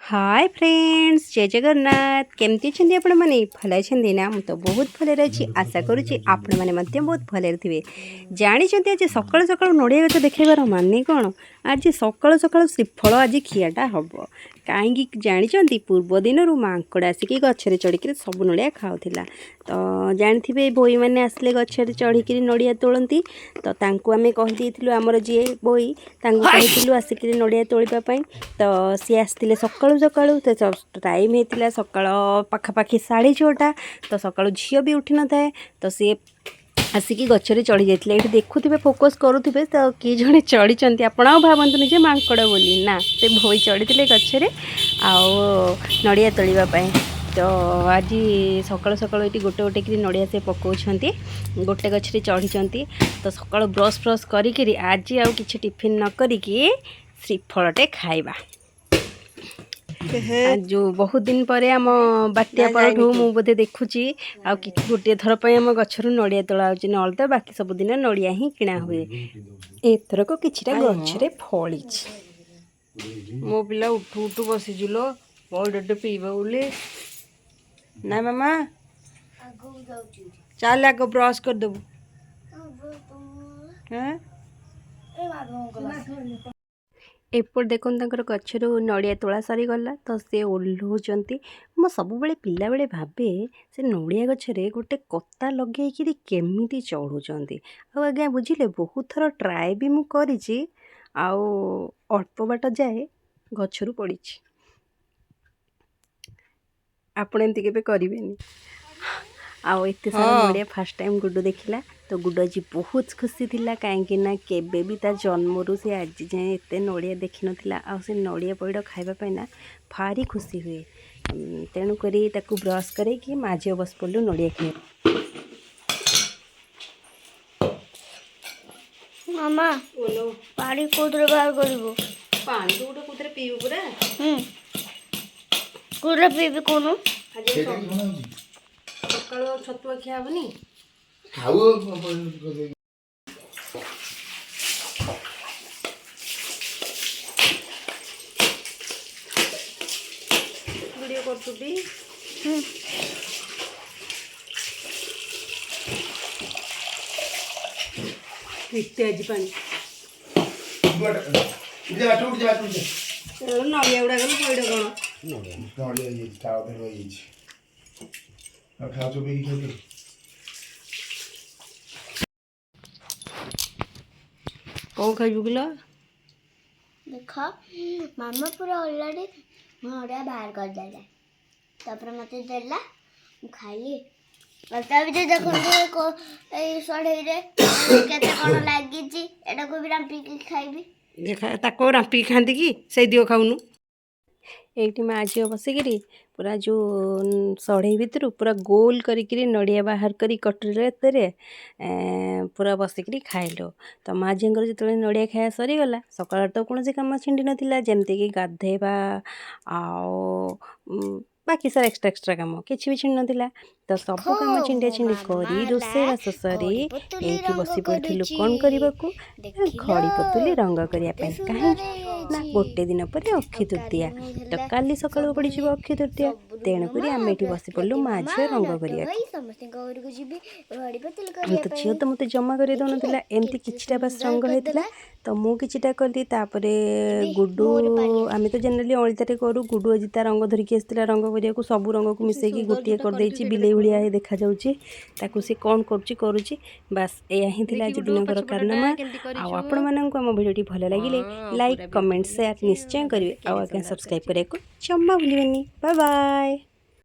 ହାଏ friends, ଜୟ ଜଗନ୍ନାଥ। କେମିତି ଅଛନ୍ତି ଆପଣମାନେ? ଭଲ ଅଛନ୍ତି ନା? ମୁଁ ତ ବହୁତ ଭଲରେ ଅଛି। ଆଶା କରୁଛି ଆପଣମାନେ ମଧ୍ୟ ବହୁତ ଭଲରେ ଥିବେ। ଜାଣିଛନ୍ତି, ଆଜି ସକାଳୁ ସକାଳୁ ନଡ଼ିଆ ଗଛ ଦେଖାଇବାର ମାନେ କ'ଣ? ଆଜି ସକାଳୁ ସକାଳୁ ଶ୍ରୀଫଳ ଆଜି ଖିଆଟା ହେବ। କାହିଁକି ଜାଣିଛନ୍ତି? ପୂର୍ବ ଦିନରୁ ମାଙ୍କଡ଼ ଆସିକି ଗଛରେ ଚଢ଼ିକିରି ସବୁ ନଡ଼ିଆ ଖାଉଥିଲା। ତ ଜାଣିଥିବେ, ଭୋଇମାନେ ଆସିଲେ ଗଛରେ ଚଢ଼ିକିରି ନଡ଼ିଆ ତୋଳନ୍ତି। ତ ତାଙ୍କୁ ଆମେ କହିଦେଇଥିଲୁ, ଆମର ଯିଏ ଭୋଇ ତାଙ୍କୁ କହିଥିଲୁ ଆସିକିରି ନଡ଼ିଆ ତୋଳିବା ପାଇଁ। ତ ସିଏ ଆସିଥିଲେ ସକାଳୁ ସକାଳୁ। ତ ଟାଇମ୍ ହେଇଥିଲା ସକାଳ ପାଖାପାଖି 6:30। ତ ସକାଳୁ ଝିଅ ବି ଉଠିନଥାଏ। ତ ସିଏ ଆସିକି ଗଛରେ ଚଢ଼ି ଯାଇଥିଲେ। ଏଇଠି ଦେଖୁଥିବେ, ଫୋକସ୍ କରୁଥିବେ ତ, କିଏ ଜଣେ ଚଢ଼ିଛନ୍ତି। ଆପଣ ଆଉ ଭାବନ୍ତୁନି ଯେ ମାଙ୍କଡ଼ ବୋଲି। ନା, ସେ ଭୋଇ ଚଢ଼ିଥିଲେ ଗଛରେ ଆଉ ନଡ଼ିଆ ତୋଳିବା ପାଇଁ। ତ ଆଜି ସକାଳୁ ସକାଳୁ ଏଇଠି ଗୋଟେ ଗୋଟେ କିରି ନଡ଼ିଆ ସେ ପକାଉଛନ୍ତି। ଗୋଟେ ଗଛରେ ଚଢ଼ିଛନ୍ତି। ତ ସକାଳୁ ବ୍ରସ୍ ଫ୍ରସ୍ କରିକିରି ଆଜି ଆଉ କିଛି ଟିଫିନ୍ ନ କରିକି ଶ୍ରୀଫଳଟେ ଖାଇବା। ଯେଉଁ ବହୁତ ଦିନ ପରେ, ଆମ ବାତ୍ୟା ପରଠୁ ମୁଁ ବୋଧେ ଦେଖୁଛି ଆଉ କିଛି ଗୋଟିଏ ଥର ପାଇଁ ଆମ ଗଛରୁ ନଡ଼ିଆ ତୋଳା ହେଉଛି। ନହେଲେ ତ ବାକି ସବୁଦିନ ନଡ଼ିଆ ହିଁ କିଣା ହୁଏ। ଏଥରକ କିଛିଟା ଗଛରେ ଫଳିଛି। ମୋ ପିଲା ଉଠୁ ଉଠୁ ବସିଛୁ ଲୋ ପଇଡ଼ଟେ ପିଇବ ବୋଲି। ନା ମାମା, ଚାଲ, ଆଗ ବ୍ରସ୍ କରିଦେବୁ। ହଁ। ଏପଟେ ଦେଖନ୍ତୁ, ତାଙ୍କର ଗଛରୁ ନଡ଼ିଆ ତୋଳା ସରିଗଲା ତ ସେ ଓହ୍ଲଉଛନ୍ତି। ମୁଁ ସବୁବେଳେ ପିଲାବେଳେ ଭାବେ, ସେ ନଡ଼ିଆ ଗଛରେ ଗୋଟେ କତା ଲଗେଇକିରି କେମିତି ଚଢ଼ୁଛନ୍ତି। ଆଉ ଆଜ୍ଞା ବୁଝିଲେ, ବହୁତ ଥର ଟ୍ରାଏ ବି ମୁଁ କରିଛି ଆଉ ଅଳ୍ପ ବାଟ ଯାଏ ଗଛରୁ ପଡ଼ିଛି। ଆପଣ ଏମିତି କେବେ କରିବେନି। ଆଉ ଏତେ ସାରା ନଡ଼ିଆ ଫାର୍ଷ୍ଟ ଟାଇମ୍ ଗୁଡୁ ଦେଖିଲା। ତ ଗୁଡୁ ଆଜି ବହୁତ ଖୁସି ଥିଲା, କାହିଁକି ନା କେବେ ବି ତା ଜନ୍ମରୁ ସେ ଆଜି ଯାଏଁ ଏତେ ନଡ଼ିଆ ଦେଖିନଥିଲା। ଆଉ ସେ ନଡ଼ିଆ ପଇଡ଼ ଖାଇବା ପାଇଁ ନା ଭାରି ଖୁସି ହୁଏ। ତେଣୁକରି ତାକୁ ବ୍ରସ୍ କରେଇକି ମା ଝିଅ ବସି ପଡ଼ିଲୁ ନଡ଼ିଆ ଖାଇବା। ମାମା, ପାଣି କୋଉଥିରେ ବାହାର କରିବୁ? ପାଣି ତ ଗୋଟେ କୋଉଥିରେ ପିଇବୁ ପୁରା। ହୁଁ, କୋଉଥିରେ ପିଇବି କହୁନୁ? ଆଜି ସକାଳୁ ଆଉ ଛତୁଆ ଖିଆ ହବନି? ଖାଉ। ଭିଡ଼ିଓ କରୁଛୁ ବି? ହୁଁ। ଏତେ ଆଜି ପାଣି। ଉଠେ, ବାଟୁ ଉଠେ, ବାଟୁ ଉଠେ। ନଡ଼ିଆ ଗୁଡ଼ା ଗଲୁ, ପଇଡ଼ କ'ଣ? ନଡ଼ିଆ ହେଇଯାଇଛି, ତାଳ ଦେହ ହେଇଯାଇଛି। ଆଉ ଖାଅ, ଚୋବେଇକି ଖାଇଦେ। କ'ଣ ଖାଇବୁ କିଲୋ? ଦେଖ ମାମା, ପୁରା ଅଲରେଡ଼ି ନଡ଼ିଆ ବାହାର କରିଦେଲା, ତାପରେ ମୋତେ ଦେଲା, ମୁଁ ଖାଇଲି। ଆଉ ତା ଭିତରେ ଦେଖନ୍ତୁ, ଏଇ ସଢ଼େଇରେ କେତେ କ'ଣ ଲାଗିଛି। ଏଟାକୁ ବି ରାମ୍ପିକି ଖାଇବି। ଦେଖା, ତାକୁ ରାମ୍ପିକି ଖାଆନ୍ତି କି? ସେଇ ଦିଅ, ଖାଉନୁ। ଏଇଠି ମା ଝିଅ ବସିକିରି ପୁରା ଯେଉଁ ସଢ଼େଇ ଭିତରୁ ପୁରା ଗୋଲ କରିକିରି ନଡ଼ିଆ ବାହାର କରି କଟୁରୀରେ ପୁରା ବସିକିରି ଖାଇଲୁ। ତ ମା ଝିଅଙ୍କର ଯେତେବେଳେ ନଡ଼ିଆ ଖାଇବା ସରିଗଲା, ସକାଳରେ ତ କୌଣସି କାମ ଛିଣ୍ଡି ନଥିଲା, ଯେମିତିକି ଗାଧେଇବା ଆଉ ବାକି ସାରା ଏକ୍ସଟ୍ରା ଏକ୍ସଟ୍ରା କାମ କିଛି ବି ଛିଣ୍ଡି ନଥିଲା। ତ ସବୁ କାମ ଦେଖ, ଛିଣ୍ଡା ମୋ ଛିଣ୍ଡି ମାମା କରି, ହେଲା ରୋଷେଇବାସ ସରି ଖଡ଼ି ପୋତୁଲି ଏଇଠି ରଙ୍ଗ ବସି ପଡ଼ିଥିଲୁ। କରୁଛି। କ'ଣ କରିବାକୁ ନା, ଦେଖିଲ, ଖଡ଼ି ପୋତୁଲି ରଙ୍ଗ କରିବା କେତେ ପାଇଁ। ସୁନ୍ଦର କାହିଁକି ନା ହେଇଛି। ଗୋଟେ ଦିନ ପରେ ଅକ୍ଷୟ ଆଉ କାଲି ତୃତୀୟା। ମୁଁ ତ ହେଲା କାଲି ସକାଳୁ ସବୁ ପଡ଼ିଯିବ ଅକ୍ଷୟ ତୃତୀୟା। ସବୁ ତେଣୁକରି ମାମା ଆମେ ଏଠି ବସି ପଡ଼ିଲୁ ମା ପ୍ରତିମା ଝିଅ ରଙ୍ଗ ନଟ କରିବାକୁ। ଭାଇ ସମସ୍ତଙ୍କ ଘରକୁ ଯିବି ଘଡ଼ି ପୋତୁଲି କରିବା ତ ଝିଅ ପାଇଁ। ତ ମୋତେ ଜମା କରି ଦେଖିଲେ ଦେଉନଥିଲା। ଏମିତି କେତେ କିଛିଟା ବାସ୍ ସୁନ୍ଦର ରଙ୍ଗ ହେଇଥିଲା। କରିଦେଲା। ତ ମୁଁ କିଛିଟା କଲି, ତାପରେ ଏବେ ଗୁଡୁ। ମୋର ପାଳି। ଆମେ ତ ଜେନେରାଲି ଅଳିତାରେ କରୁ। ଗୁଡୁ ଆଜି ତା ରଙ୍ଗ ଧରିକି ଆସିଥିଲା ରଙ୍ଗ କରିବାକୁ। ସବୁ ରଙ୍ଗକୁ ମିଶେଇକି ସୁନ୍ଦର ଗୋଟିଏ ଯୋଉଟା କରିଛୁ କରିଦେଇଛି। ସେଇଟା ବିଲେଇ ଭଳିଆ ଦେଖଉନୁ। ଦେଖାଯାଉଛି ତାକୁ। ସେ କ'ଣ କରୁଛି କରୁଛି। ବାସ୍, ଏଇଆ ହିଁ ଥିଲା ଦେଖି ଆଜି ଗୁଡୁ, ଦିନକର ପଛପଟଟା କାରନାମା। କେମିତି ଆଉ କରିଛୁ? ଆପଣମାନଙ୍କୁ ଆମ ଭିଡ଼ିଓଟି ଭଲ ଲାଗିଲେ ଲାଇକ୍, ପୁରା କମେଣ୍ଟ, ବ୍ୟୁଟିଫୁଲ୍ ସେୟାର ହେଇଛି। ନିଶ୍ଚୟ ମାମା କରିବେ। ତ ଆଉ କେଡ଼େ ଆଜ୍ଞା, ସୁନ୍ଦର ସବସ୍କ୍ରାଇବ୍ କରିଛି। କରିବାକୁ ଜମା ଭୁଲିବେନି। Bye bye.